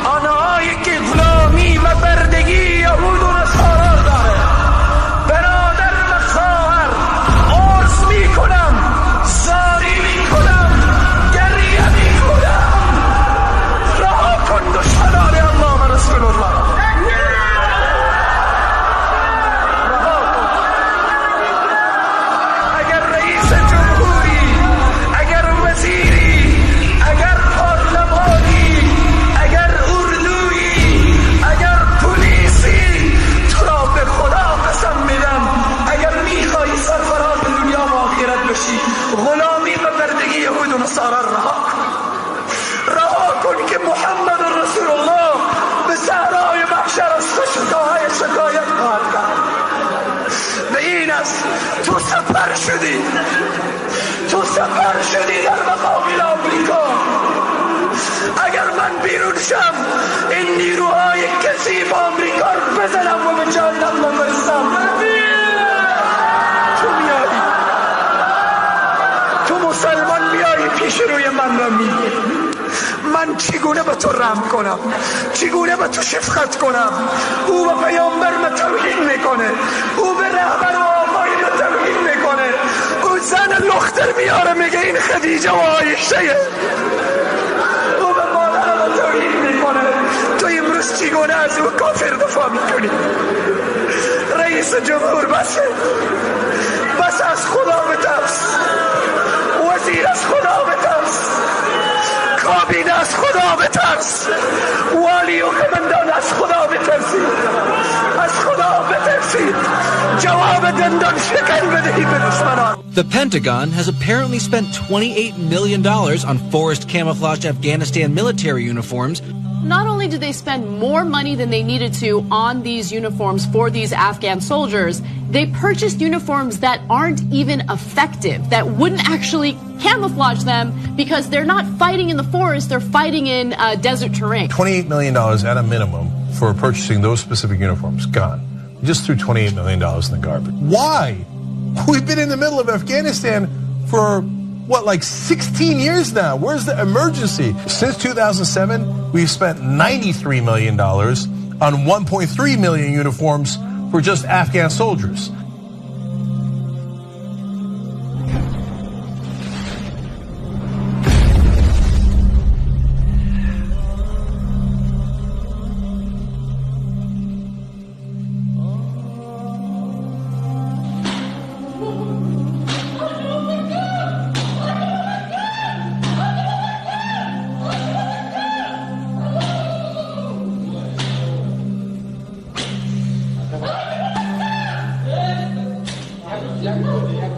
آنهایی که غلامی و بردگی یهود و نصارا داره. برادر و خواهر، عرض میکنم، زاری میکنم، گریه میکنم، رها کن دشمنان الله و رسول الله. رها کن. اگر رئیس جمهوری، اگر وزیری، اگر پارلمانی، اگر اردویی، اگر پلیسی، تو را به خدا قسم میدم اگر میخوای سرفراز دنیا و آخرت بشی، غلامی و بردگی یهود و نصارا رها کن. رها کن که محمد رسول الله به صحرای محشر از تو شکایت خواهد کرد. به این است تو سپر شدی، تو سپر شدی در مقابل آمریکا. اگر من بیرون شم این نیروهای کثیف آمریکا رو بزنم و به جهنم بفرستم. تو میایی، تو مسلمان میایی پیش روی من را میگی من چگونه به تو رحم کنم، چگونه به تو شفقت کنم؟ او به پیامبر من توهین میکنه، او به رهبر و آقای من توهین میکنه، او زن لختر میاره میگه این خدیجه و عایشه، او به مادر من توهین میکنه. تو امروز چگونه از او کافر دفاع میکنی؟ رئیس جمهور بسه، بس، از خدا بترس. وزیر از خدا بترس، کابینه از خدا بترس، والی و کمندان از خدا بترسید، از خدا بترسید، جواب دندان شکن بدهید به دشمنان. The Pentagon has apparently spent $28 million on forest camouflaged Afghanistan military uniforms. Not only did they spend more money than they needed to on these uniforms for these Afghan soldiers, they purchased uniforms that aren't even effective, that wouldn't actually camouflage them because they're not fighting in the forest, they're fighting in desert terrain. $28 million at a minimum for purchasing those specific uniforms. Gone. We just threw $28 million in the garbage. Why? We've been in the middle of Afghanistan for, what, like 16 years now? Where's the emergency? Since 2007, we've spent $93 million on 1.3 million uniforms for just Afghan soldiers. Yeah.